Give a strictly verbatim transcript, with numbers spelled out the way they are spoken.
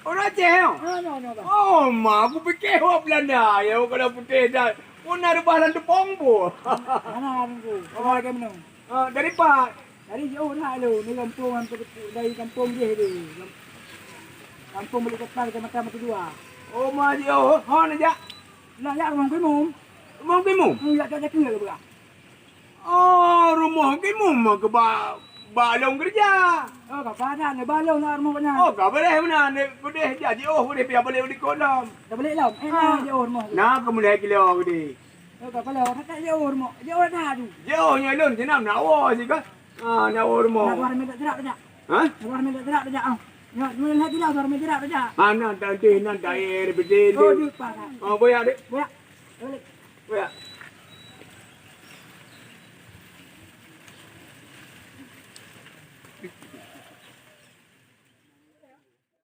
Orang Aceh, ya? Ah, no, no, bah. Oh, ma, aku pikir awak Belanda, ya, kalau putih dah. Pun ada bah lam tepong bu. Mana aku? Oh, ada mana? Ah, dari Pak? Dari jauh nak lu, ni kampung, dari kampung dia tu. Kampung Balik Kota, Kecamatan Batu Dua. Oh, ma jauh. Ha, nak jak? Nak jak rumah Imum. Rumah Imum? Hmm, jak, jak, jak, jak, jak. Oh, rumoh Imum ke ba, ba lôn keureuja. Oh, ka padan, ba lôn na rumoh nyan. Oh, ka beureh meunan, keudeh jak jiôh, keudeh piah balek u likot lom. Dah balek lom? Eh, na jiôh rumoh tu. Na keumulai kilo keudeh. Oh, ka pala, tak jiôh rumoh. Jiôh dah tu. Jiôh nyoe lôn sinan na woe sigoe. Ah, na woe rumoh. Na dua meter jerak dah. Ha? Dua meter jerak dah. Ah. Nyoe, nyoe lhèe kilo dua meter jerak dah. Ah, nan tadi nan daer bedin tu. Oh, di padan. Oh, boya dek. Boya. Balik. Boya.